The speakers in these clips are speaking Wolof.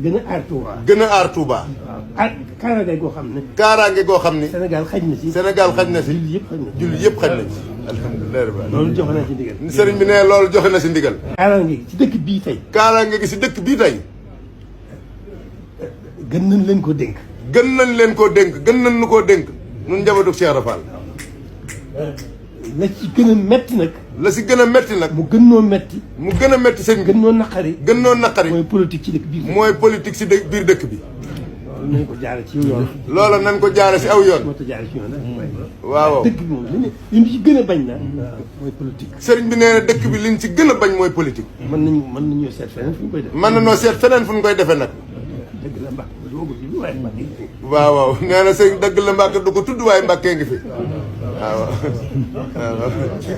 gën a aar Touba. gën a aar Touba. waaw kaaraange goo xam ne. kaaraange goo xam ni. Sénégal xaj na si. Sénégal xaj na si. jullit yëpp xaj na si. jullit yëpp xaj na si. alhamdulilah rabbil alamin. loolu joxe na si ndigal. sëriñ bi ne loolu joxe na si ndigal. kaaraange gi ci dëkk bii tey. kaaraange gi si dëkk bii tey. gën nañ leen ko dénk. gën nañ leen koo dénk gën nañ nu koo dénk. nun njabootu Cheikh Ibra Fall. la ci gën a metti nag. la si gën a metti nag. mu gën noo metti. mu gën a metti sëñ bi. gën noo naqari. gën noo naqari. mooy politique ci dëkk bii. mooy politique si biir dëkk bi. loolu nañ ko jaare ci yoon. loola nañ ko jaare si aw yoon. moo tax jaare ci yoon rek. waaw dëkk bi moom li ñu ci gën a bañ na mooy politique. sëriñ bi nee na dëkk bi liñ ci gën a bañ mooy politique. mën nañoo seet feneen fu ñu koy def. mën nañoo seet feneen fu ñu koy defee nag. dëgg la Mbacke du ko tudd waaye Mbacke ngi fi. waaw waaw nee na sëñ dëgg la Mbacke du ko tudd waaye Mbacke ngi fi. waaw waaw.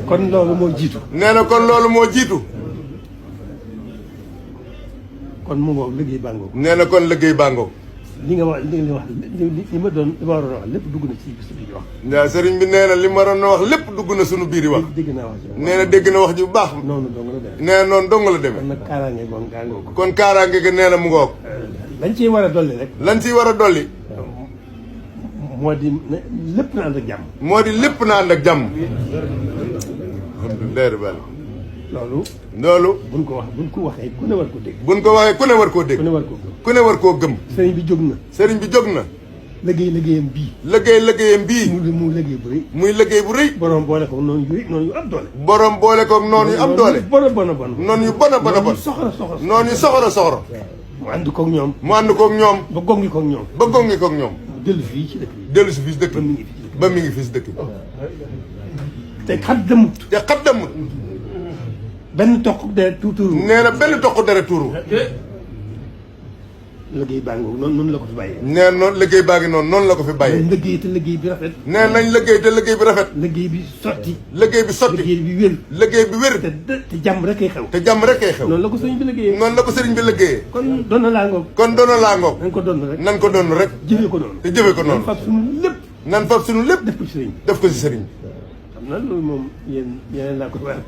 kon loolu moo jiitu. nee na kon loolu moo jiitu. kon mu ngoog liggéey bàngoog. nee na kon liggéey bàngoog. li nga wax li ma waroon a wax lépp dugg na ci biir wax. waaw sëriñ bi nee na li ma waroon a wax lépp dugg na sunu biir yi wax. dégg naa wax ji. nee na dégg na wax ji bu baax. noonu dong la demee. nee na noonu dong la demee. kon nag kaaraange moom gàngoo ko. kon kaaraange gi nee na mu ngoog. lañ ciy war a dolli rek. lañ ciy war a dolli. moo di lépp na ànd ak jàmm. moo di lépp na ànd ak jàmm. alhamdulilah rabbil alamin. loolu. buñ ko waxee ku ne war ko dégg. buñ ko waxee ku ne war koo dégg. ku ne war koo gëm. ku ne war koo gëm. sëriñ bi jóg na. sëriñ bi jóg na. liggéeyam bii. liggéeyam bii. mu liggéey bu rëy. muy liggéey bu rëy. borom boole ko noonu yu am doole. borom boole ko noonu yu am doole. noonu yu bon. noonu yu soxora. noonu yu soxora. mu ànd koog ñoom. ba gongi koog ñoom. dellu fii ci dëkk bi. dellu si fii si dëkk bi. ba mi ngi fii si dëkk bi. te xat demut. benn toq deret tuuru. nee na benn toq deret tuuru. liggéey baa ngoog noonu la ko fi bàyyee. nee noonu liggéey baa ngi noonu la ko fi bàyyee. nañ liggéey te liggéey bi rafet. nee nañ liggéey te liggéey bi rafet. liggéey bi sotti. liggéey bi sotti. liggéey bi wér. liggéey bi wér. te jàmm rek kay xew. te jàmm rek kay xew. noonu la ko sëriñ bi liggéeyee. noonu la ko sëriñ bi liggéeyee. kon doon na laa ngoog. kon doon na laa ngoog. nañ ko doon rek. nan ko doon rek. jëfee ko noonu. te jëfee ko noonu. nan fab suñu lépp. nan fab suñu lépp. def ko ci sëriñ bi. def ko ci sëriñ bi. xam naa loolu moom yéen laa ko wax.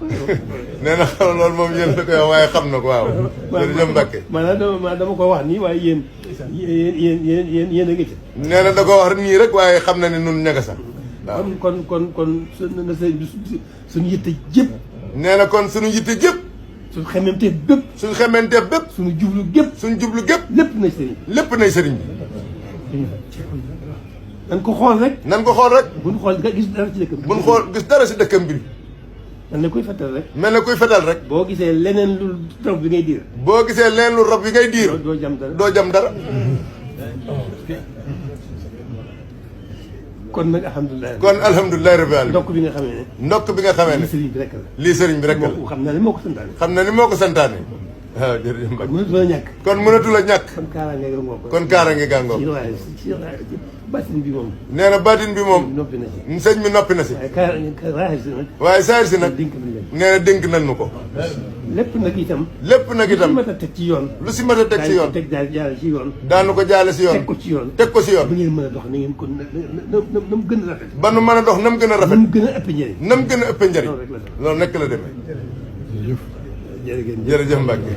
nee na xam loolu moom yéen la koy wax waaye xam na ko waaw. jërëjëf Mbacke. maanaam dama ko wax nii waaye yéen a ngi ci. nee na da ko wax nii rek waaye xam na ne nun ña nga sax. waaw kon na sëriñ bi suñu yitte jëpp. nee na kon suñu yitte jëpp. suñu xementeef bépp. suñu xementeef bépp. suñu jublu gépp. suñu jublu gépp. lépp nay sëriñ bi. lépp nay sëriñ bi. nan ko xool rek. nan ko xool rek. buñ xool gis dara ci dëkkam bi. buñ xool gis dara si dëkkam bi. mel ne kuy fetal rek. mel ne kuy fetal rek. boo gisee leneen lu rab bi ngay diir. boo gisee leneen lu rab bi ngay diir. doo jam dara. doo jam dara. kon nag alhamdulilah. kon alhamdulilah rabbil alamin. ndokk bi nga xamee ne. ndokk bi nga xamee ne. lii sëriñ bi rek la. lii sëriñ bi rek la. xam na ni moo ko santaane. xam na ni moo ko santaane. waaw jërëjëf Mbacke. mënatu la ñàkk. kon mënatu la ñàkk. kon kaaraange nga ngoo ko. kon kaaraange gàngoo. ci baatin bi moom. nee na baatin bi moom. noppi na ci. sëñ bi noppi na si. waaye kaaraange si nag. waaye saayir si nag. dénk nañ leen. nee na dénk nañ nu ko. lépp nag itam. lépp nag itam lu mat a teg ci yoon. lu si mat a teg si yoon. teg jaarale ci yoon. daanu ko jaale si yoon. teg ko ci yoon. teg ko si yoon. ba ngeen mën a dox na ngeen ko na mu gën a rafet. ba nu mën a dox na mu gën a rafet. na mu gën a ëpp njëriñ. na mu gën a ëpp njëriñ. loolu rek la demee. loolu nekk la demee. jërëjëf jërëjëf Mbacke.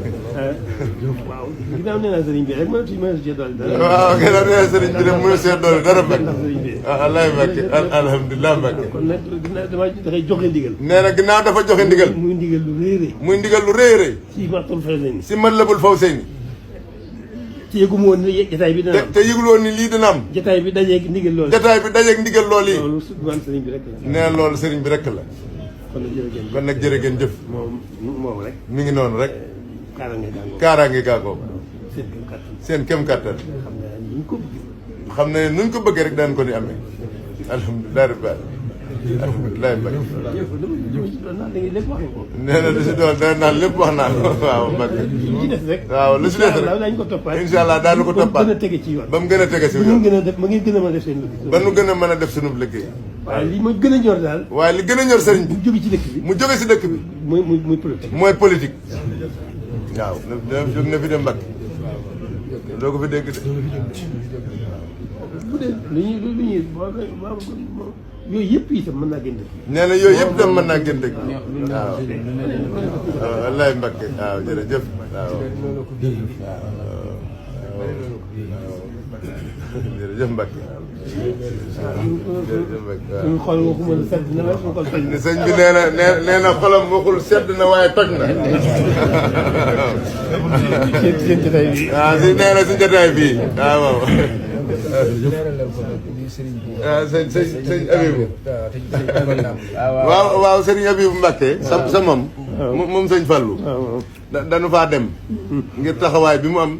waaw ginnaaw nee naa sëriñ bi rek mënatu cee dolli dara. waaw ginnaaw nee naa sëriñ bi rek mënatu cee dolli dara Mbacke. ndax sëriñ bi. wallaay Mbacke alhamdulilah Mbacke. kon nag ginnaaw dafay joxe ndigal. nee na ginnaaw dafa joxe ndigal. muy ndigal lu rëy rëy. muy ndigal lu rëy rëy. ci Matlabul Fawzayni. si Matlabul Fawzayni. te yëgu ma woon ni jotaay bi dina am. te yëgul woon ni lii dina am. jotaay bi dajeeg ndigal loolu. jotaay bi dajeeg ndigal loolu yi. loolu man sëriñ bi rek la. nee na loolu sëriñ bi rek la. kon nag jërëjëf. kon nag jërë ngeen jëf. moom rek. mi ngi noonu rek. kaaraange gàngoo. kaaraange gàngoo. seen kem kattan. seen kem kattan. xam naa ni ñu ko bëgg. xam ne nuñ ko bëggee rek daan ko ni amee. alhamdulilah rabbil alamin. alhamdulilah Mbacke. nee na lu si doon dana naan lépp wax naa ko waaw Mbacke. lu ci des rek. waaw lu si des rek daañu ko toppaat. incha allah daanu ko toppaat ba mu gën a tege ci yoon. ba mu gën a tege si ba yoon. ngeen gën a def ba ngeen gën a mën a def seen liggéey. ba nu gën a mën a def sunu liggéey. waaye li ma gën a ñor daal. waaye li gën a ñor sëriñ bi. mu jóge ci dëkk bi. mu jóge si dëkk bi. muy politique. mooy politique. waaw na jóg na fi dem Mbacke. doo ko fi dégg de. bu dee lu ñuy yooyu yëpp itam mën naa gën dëkk. nee na yooyu yëpp itam mën naa gën dëkk. waaw. wallaay Mbakke waaw jërëjëf waaw. jërëjëf Mbakke. jërëjëf Mbakke waaw. suñu xol waxuma ne sedd na la suñu xol toj na. sëñ bi nee na xolam waxul sedd na waaye toj na. seen jotaay bi. waaw si nee na si jotaay bii waaw waaw. sëñ Abibu. waaw sëñ Abibu Mbakke sa moom. moom sëñ Fallou. dañu faa dem. ngir taxawaay bi mu am.